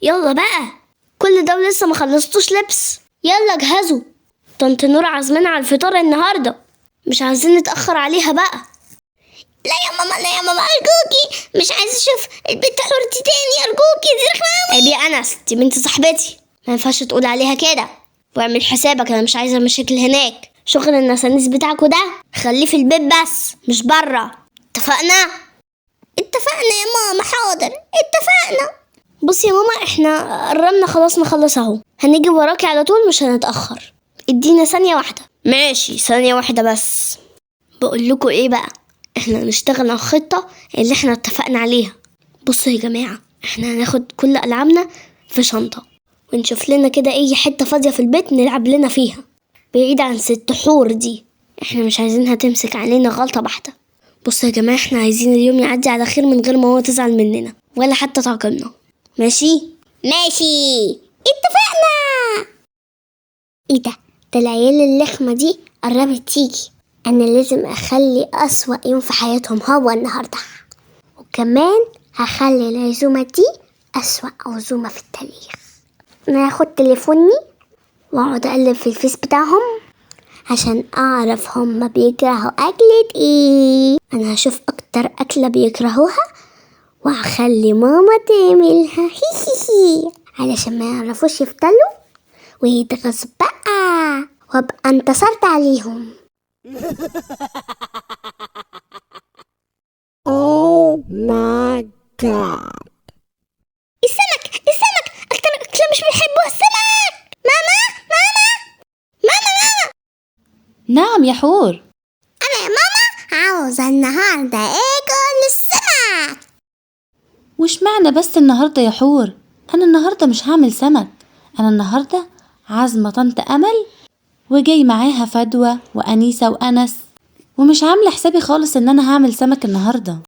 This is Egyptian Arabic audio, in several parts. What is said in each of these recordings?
يلا بقى، كل ده ولسه ما خلصتوش لبس. يلا اجهزوا، طنط نور عازمانا على الفطار النهارده، مش عايزين نتاخر عليها بقى. لا يا ماما، لا يا ماما، ارجوكي مش عايزه اشوف البنت حورتي تاني، ارجوكي دي رخمة. عيب يا انس، دي بنت صاحبتي، ما ينفعش تقول عليها كده. واعمل حسابك، انا مش عايزه مشاكل هناك. شغل النسانيس بتاعكوا ده خليه في البيت بس، مش بره. اتفقنا؟ اتفقنا يا ماما. حاضر، اتفقنا. بصي يا ماما، احنا قربنا خلاص نخلص اهو، هنيجي وراكي على طول، مش هنتاخر. ادينا ثانية واحدة. ماشي، ثانية واحدة بس. بقول لكم ايه بقى، احنا هنشتغل على الخطة اللي احنا اتفقنا عليها. بصوا يا جماعة، احنا هناخد كل العابنا في شنطه، ونشوف لنا كده اي حتة فاضية في البيت نلعب لنا فيها، بعيد عن ست حور دي، احنا مش عايزينها تمسك علينا غلطه بحته. بصوا يا جماعة، احنا عايزين اليوم يعدي على خير من غير ما هو تزعل مننا ولا حتى تعاقبنا. ماشي؟ ماشي، اتفقنا. ايه ده؟ ده العيال اللخمه دي قربت تيجي، انا لازم اخلي اسوأ يوم في حياتهم هو النهارده، وكمان هخلي العزومة دي اسوأ عزومة في التاريخ. انا هاخد تليفوني واقعد اقلب في الفيس بتاعهم عشان اعرف هما بيكرهوا اكلة ايه. انا هشوف اكتر اكلة بيكرهوها وهخلي ماما تعملها هي هي هي، علشان ما يعرفوش يفتلوا ويتغصوا بقى، وابقى انتصرت عليهم. Oh my God. السمك، السمك اكتر اكلة مش بنحبه السمك. ماما، ماما، ماما، ماما. نعم يا حور. انا يا ماما عاوزة النهاردة اكل السمك. وش معنى بس النهاردة يا حور؟ انا النهاردة مش هعمل سمك، انا النهاردة عازمة طنط امل وجاي معاها فدوى وانيسة وانس، ومش عاملة حسابي خالص ان انا هعمل سمك النهاردة.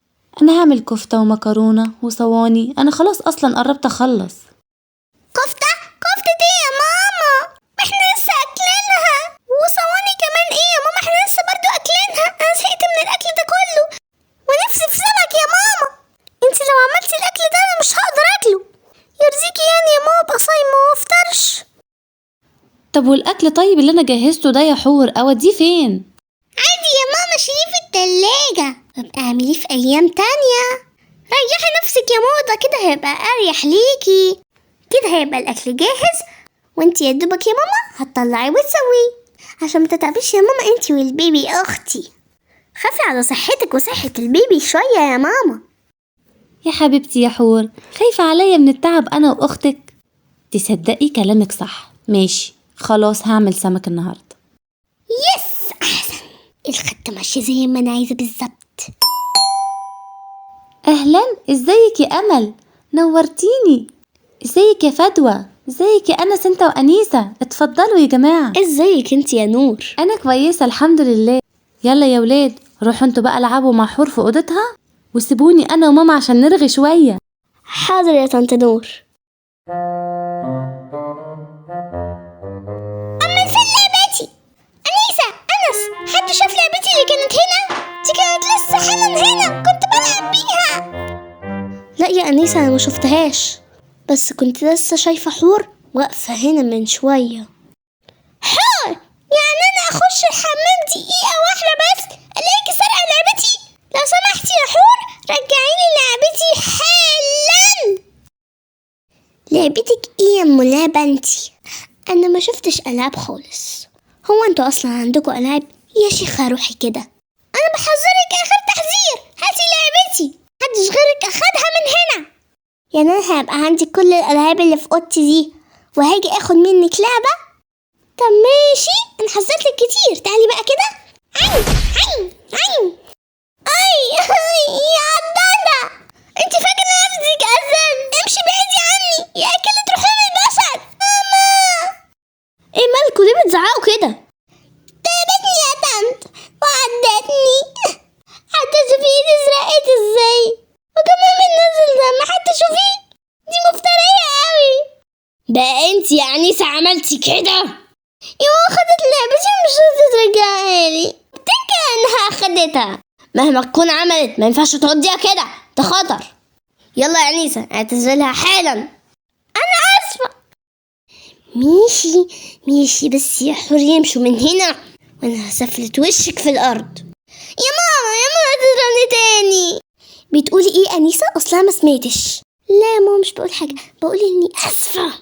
انا هعمل كفتة ومكرونة وصواني، انا خلاص اصلا قربت اخلص. كفتة؟ كفتة ايه يا ماما؟ احنا لسه اكلينها. وصواني كمان ايه يا ماما؟ احنا لسه برضو اكلينها. انا زهقت من الاكل ده كله ونفسي في سمك يا ماما. انت لو عملتي الاكل ده انا مش هقدر اكله. يرضيكي يعني يا ماما ابقى صايمه وما افطرش؟ طب والاكل طيب اللي انا جهزته ده يا حور اوديه فين؟ عادي يا ماما، شيليه في التلاجة وابقى اعمليه في ايام تانية. ريحي نفسك يا ماما، ده كده هيبقى اريح ليكي، كده هيبقى الاكل جاهز وانتي يا دوبك يا ماما هتطلعي وتسويه، عشان ما تتعبيش يا ماما انتي والبيبي اختي. خافي على صحتك وصحة البيبي شوية يا ماما. يا حبيبتي يا حور، خايفة عليا من التعب انا واختك. تصدقي كلامك صح، ماشي خلاص هعمل سمك النهاردة. يس احسن، الخطة ماشية زي ما انا عايزة بالظبط. اهلا، ازيك يا امل؟ نورتيني. ازيك يا فدوى؟ ازيك يا انس انت وانيسة؟ اتفضلوا يا جماعة. ازيك انت يا نور؟ انا كويسة الحمد لله. يلا يا ولاد روحوا انتوا بقى العبوا مع حور في اوضتها وسيبوني انا وماما عشان نرغي شوية. حاضر يا طنط نور. أما فين لعبتي؟ أنيسة، أنس، حد شاف لعبتي اللي كانت هنا؟ دي كانت لسه حالا هنا، كنت بلعب بيها. لا يا أنيسة أنا ما شفتهاش، بس كنت لسه شايفة حور واقفة هنا من شوية. حور، يعني أنا أخش الحمام دقيقة واحدة بس ألاقيكي سارقة لعبتي؟ لو سمحتي يا حور رجعيلي لعبتي حالا. لعبتك ايه يا ام لعبة انتي؟ انا ما شفتش العاب خالص. هو انتوا اصلا عندكوا العاب يا شيخة؟ روحي كده، انا بحذرك اخر تحذير، هاتي لعبتي، محدش غيرك اخدها من هنا. يعني انا هيبقى عندي كل الالعاب اللي في اوضتي دي وهاجي اخد منك لعبة؟ طب ماشي، انا حذرتك كتير، تعالي بقى كده. عين عين عين، اي اي يا عضانة، انت فاكرة نفسك اسد؟ امشي بعيدي عني يا اكلة رحوم البشر. ماما، ايه مالكوا ليه بتزعقوا كده؟ ضربتني يا طنط وعدتني، حتى شوفي ايدي ازرقت ازاي، وكمان بننزل دم، حتى شوفي دي مفترية قوي. بقى انت يا انيسة عملتي كده؟ يا ماما خدت لعبتي ومش راضية ترجعها لي، بتنكر انها اخدتها. مهما تكون عملت ما ينفعش ترديها كده، ده خطر. يلا يا انيسة اعتذرلها حالا. انا اسفه. ماشي ماشي، بس يا حور يمشوا من هنا وانا هسفلت وشك في الارض. يا ماما يا ماما تضربني تاني. بتقولي ايه انيسة؟ اصلا ما سمعتش. لا يا ماما مش بقول حاجة، بقول اني اسفه.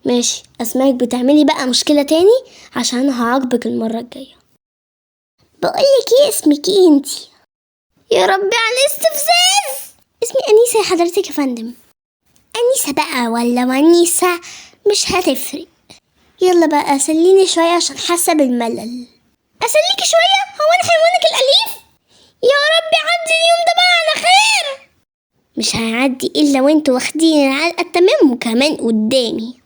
ماشي، اسمعك بتعملي بقى مشكلة تاني عشان انا هعاقبك المرة الجاية. بقولك ايه، اسمك ايه انتي؟ يا ربي على الاستفزاز. اسمي انيسة يا حضرتك يا فندم. انيسة بقى ولا ونيسه مش هتفرق. يلا بقى سليني شوية عشان حاسه بالملل. اسليكي شوية؟ هو انا حيوانك الاليف؟ يا ربي عدي اليوم ده بقى على خير. مش هيعدي الا وانتوا واخدين العلقة التمام وكمان قدامي.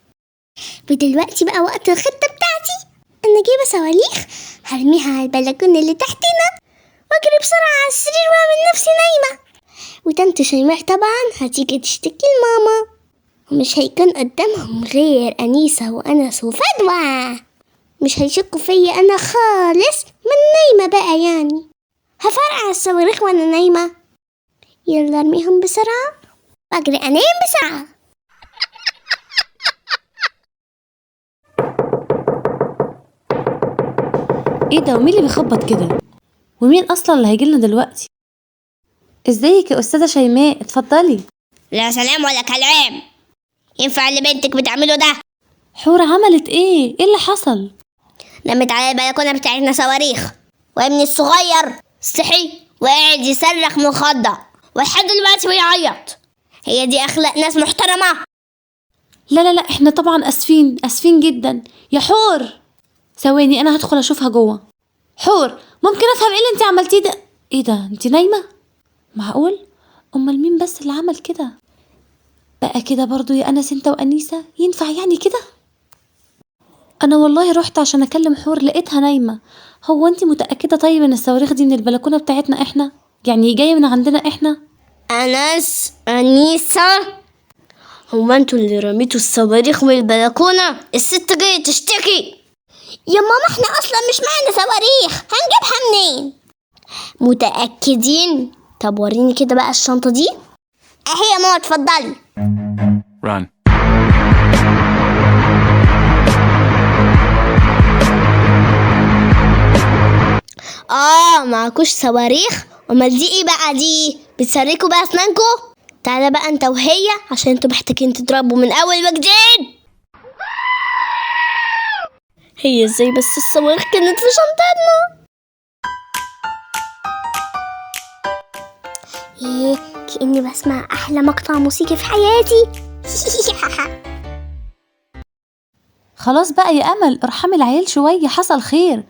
ودلوقتي بقى وقت الخطة بتاعتي. انا جايبه صواريخ هرميها على البلكونه اللي تحتنا واجري بسرعة على السرير واعمل نفسي نايمة، وطنط شيماء طبعا هتيجي تشتكي لماما، ومش هيكون قدامهم غير انيسة وانس وفدوى. مش هيشكوا فيا انا خالص، من نايمة بقى يعني. هفرقع الصواريخ وانا نايمة. يلا ارميهم بسرعة واجري انام بسرعة. ايه ده؟ ومين اللي بيخبط كده؟ ومين اصلا اللي هيجيلنا دلوقتي؟ ازيك يا استاذه شيماء، اتفضلي. لا سلام ولا كلام، ينفع اللي بنتك بتعمله ده؟ حور عملت ايه؟ ايه اللي حصل؟ لمت على البلكونه بتاعتنا صواريخ، وابني الصغير صحي وقاعد يصرخ من الخضه ولحد دلوقتي بيعيط. هي دي اخلاق ناس محترمه؟ لا لا لا، احنا طبعا اسفين، اسفين جدا يا حور. ثواني انا هدخل اشوفها جوه. حور ممكن افهم ايه اللي انت عملتيه ده؟ ايه ده، انت نايمة؟ معقول؟ امال مين بس اللي عمل كده؟ بقى كده برضو يا انس انت وانيسه ينفع يعني كده؟ انا والله رحت عشان اكلم حور لقيتها نايمة. هو انت متاكدة طيب ان الصواريخ دي من البلكونه بتاعتنا احنا؟ يعني جاية من عندنا احنا؟ انس انيسة، هو انتوا اللي رميتوا الصواريخ من البلكونه؟ الست جاية تشتكي. يا ماما احنا اصلا مش معانا صواريخ، هنجيبها منين؟ متاكدين؟ طب وريني كده بقى الشنطة دي. اهي يا ماما اتفضلي. Run. معكوش صواريخ؟ امال دي ايه بقى؟ دي بتسركوا بقى اسنانكوا؟ تعالى بقى انت وهي عشان انتوا محتاجين تضربوا من اول وجديد. هي ازاي بس الصواريخ كانت في شنطتنا؟ ايه كأني بسمع احلى مقطع موسيقي في حياتي. خلاص بقى يا امل، ارحمي العيال شوية، حصل خير،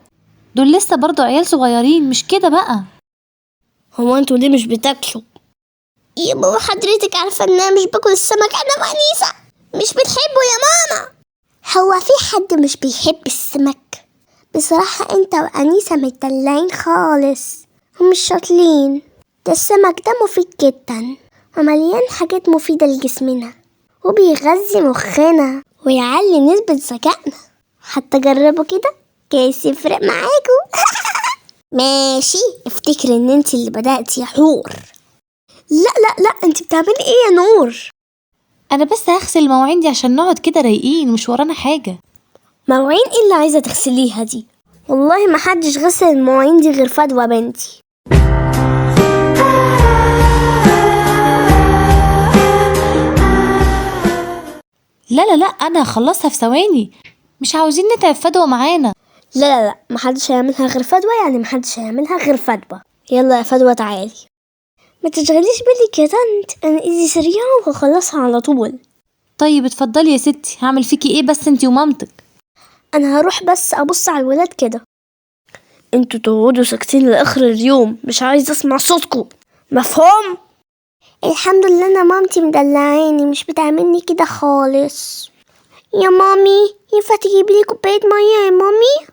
دول لسه برضو عيال صغيرين، مش كده بقى؟ هو انتوا ليه مش بتاكلوا؟ يا ماما حضرتك عارفه ان انا مش باكل السمك انا وانيسه. مش بتحبه يا ماما؟ هو في حد مش بيحب السمك؟ بصراحة انت وانيسه متدلعين خالص ومش شاطلين. ده السمك ده مفيد جدا ومليان حاجات مفيدة لجسمنا وبيغذي مخنا ويعلي نسبة ذكائنا. حتى جربوا كده كيس يفرق معاكم. ماشي، افتكري ان انت اللي بدأتي يا حور. لا لا لا، انت بتعملي ايه يا نور؟ انا بس هغسل المواعين دي عشان نقعد كده رايقين مش ورانا حاجة. مواعين ايه اللي عايزه تغسليها دي؟ والله ما حدش غسل المواعين دي غير فدوى بنتي. لا لا لا، انا هخلصها في ثواني، مش عاوزين نتعب فدوى معانا. لا لا لا، محدش هيعملها غير فدوى، يعني محدش هيعملها غير فدوى. يلا يا فدوى تعالي. ما تشغليش بالك يا طنط، انا ايدي سريعة وهخلصها على طول. طيب اتفضلي يا ستي، هعمل فيكي ايه بس انتي ومامتك؟ انا هروح بس ابص على الولاد كده. انتوا تقعدوا ساكتين لاخر اليوم، مش عايز اسمع صوتكم، مفهوم؟ الحمد لله انا مامتي مدلعاني، مش بتعملني كده خالص. يا مامي ينفع تجيبي لي كوباية مية يا مامي؟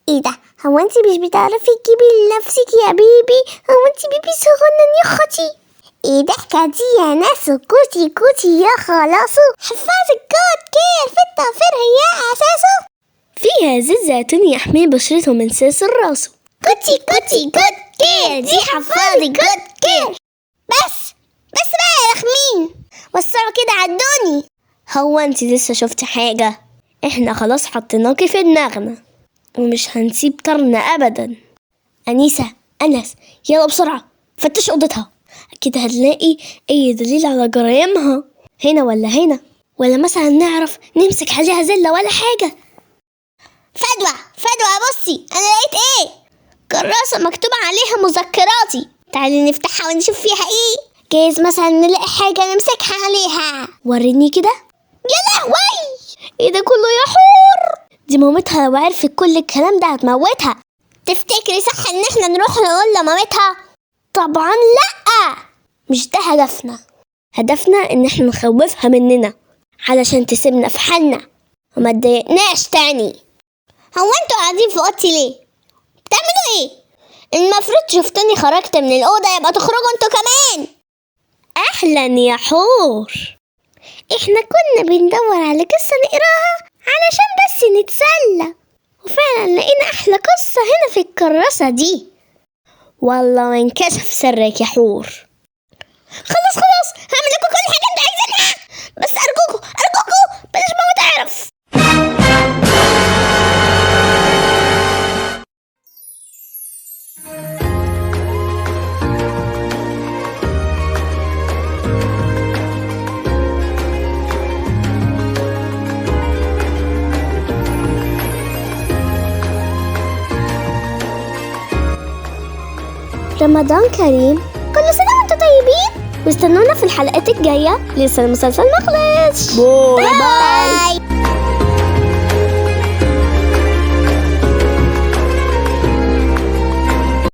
ايه ده، هو انتي مش بتعرفي تجيبي لنفسك يا baby؟ هو انتي baby صغنن يا اختي؟ ايه ضحكة دي يا ناس؟ كوتي كوتي يا خلاصو، حفاظ Good Care في التوفير هي اساسه، فيها زيت زيتون يحمي بشرته من ساس راسه. كوتي كوتي Good Care، دي حفاظ Good Care. بس بس بقى يا رخمين، وسعوا كده عدوني. هو انت لسه شفتي حاجة؟ احنا خلاص حطيناكي في دماغنا ومش هنسيب طرنا ابدا. انيسة، انس، يلا بسرعة فتش اوضتها، اكيد هنلاقي اي دليل على جرايمها هنا ولا هنا، ولا مثلا نعرف نمسك عليها زلة ولا حاجة. فدوى فدوى بصي انا لقيت ايه، كراسة مكتوب عليها مذكراتي، تعالي نفتحها ونشوف فيها ايه، جايز مثلا نلاقي حاجة نمسكها عليها. وريني كده. يا لهوي، ايه ده كله يا حور؟ دي مامتها لو عرفت كل الكلام ده هتموتها. تفتكري صح ان احنا نروح نقول لمامتها؟ طبعا لا، مش ده هدفنا. هدفنا ان احنا نخوفها مننا علشان تسيبنا في حالنا وما تضايقناش تاني. هو انتوا قاعدين في اوضتي ليه؟ بتعملوا ايه؟ المفروض شفتوني خرجت من الاوضه يبقى تخرجوا انتوا كمان. اهلا يا حور، احنا كنا بندور على قصه نقراها علشان بس نتسلى، وفعلا لقينا احلى قصه هنا في الكراسه دي. والله وانكشف سرك يا حور. خلاص خلاص هعمل لكم كل حاجه انتوا عايزينها، بس ارجوكوا ارجوكوا بلاش ماما تعرف. رمضان كريم، كل سنة وانتم طيبين، واستنونا في الحلقات الجاية، لسه المسلسل ما خلصش. bye bye.